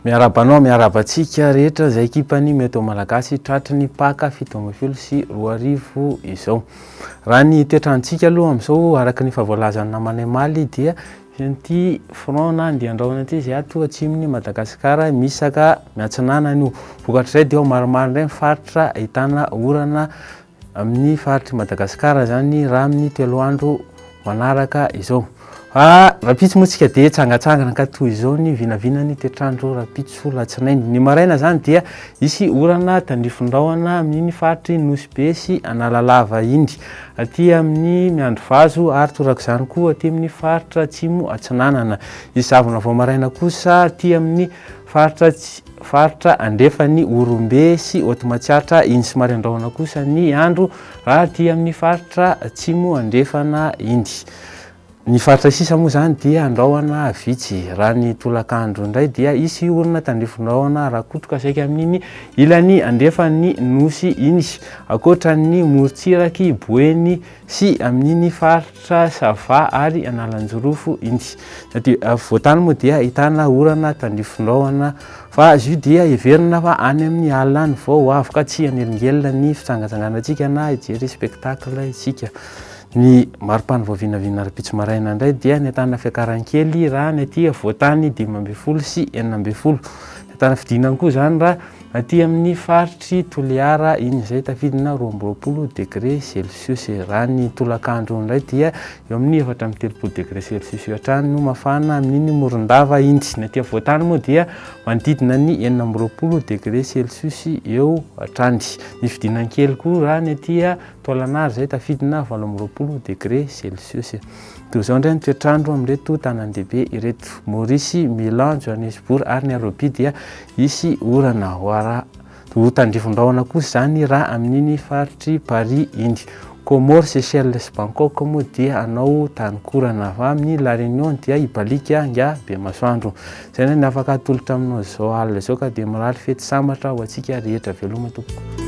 Miarahaba anao, miarahaba antsika rehetra izay ekipan'ny Météo Malagasy tratry ny Paka 2017 izao. Raha ny toetrantsika aloha amin'izao araka ny efa voalazan'ny namanay omaly dia ity front na andian-drahona ity izay ato atsimon'i Madagasikara misaka miatsinanana io. Vokatr'izay dia ao maromaro indray ny faritra ahitana orana amin'ny faritr'i Madagasikara izany raha amin'ny telo andro manaraka izao. Fa rahampitso moa tsika dia hitsangatsangana ka toy izao ny vinavinan'ny toetr'andro rahampitso latsinainy. Ny maraina izany dia hisy orana tandrifin-drahona amin'iny faritry Nosy Be sy Analalava iny, aty amin'ny Miandrivazo ary torak'izany koa aty amin'ny faritra Atsimo Atsinanana. Hisy zavona vao maraina kosa aty amin'ny faritra faritra andrefan'i Horombe sy Haute Matsiatra iny. Somary andrahona kosa ny andro raha aty amin'ny faritra Atsimo Andrefana iny. Ny faritra sisa moa izany dia andrahona vitsy. Raha ny tolakandro indray dia hisy orana tandrifindrahona rakotroka saika amin'iny ilany andrefan'ny Nosy iny, ankoatra ny morontsirak'i Boeny sy amin'iny faritra Sava ary Analanjirofo iny. Ny aty afovoan-tany moa dia ahitana orana tandrifindrahona fa izy io dia heverina fa any amin'ny alina any vao ho avy ka tsy hanelingelina ny fitsangatsanganantsika na hijery spectacle isika. Ny maripana vao vinavina rahampitso maraina indray dia ny ahitana fiakarany kely raha ny aty afovoan-tany 15 sy 16. Ny ahitana fidinany koa izany raha aty amin'ny faritr'i Toliara iny izay tafidina 22 degré celsius. Raha ny tolakandro indray dia eo amin'ny 34 degré celsius eo hatrany no mafana amin'iny Morondava iny. Ny aty afovoan-tany moa dia manodidina ny 26 degré celsius eo hatrany. Ny fidinany kely koa raha ny aty Taolan'ary izay tafidina 28 degré celsius. Toy izao indray ny toetr'andro amin'ireto tanan-dehibe ireto, Maurice, Milan, Johannesburg ary Nairobi dia hisy orana. Ho ara ho tandrifin-drahona kosa izany raha amin'iny faritr'i Paris iny. Comores, Seychelles sy Bangkok moa dia hanao tanikorana fa amin'ny La Réunion dia hibaliaka ingahy be masoandro. Izay indray ny afaka atolotra aminao izao alina izao ka dia mirary fety sambatra ho antsika rehetra. Veloma tompoko.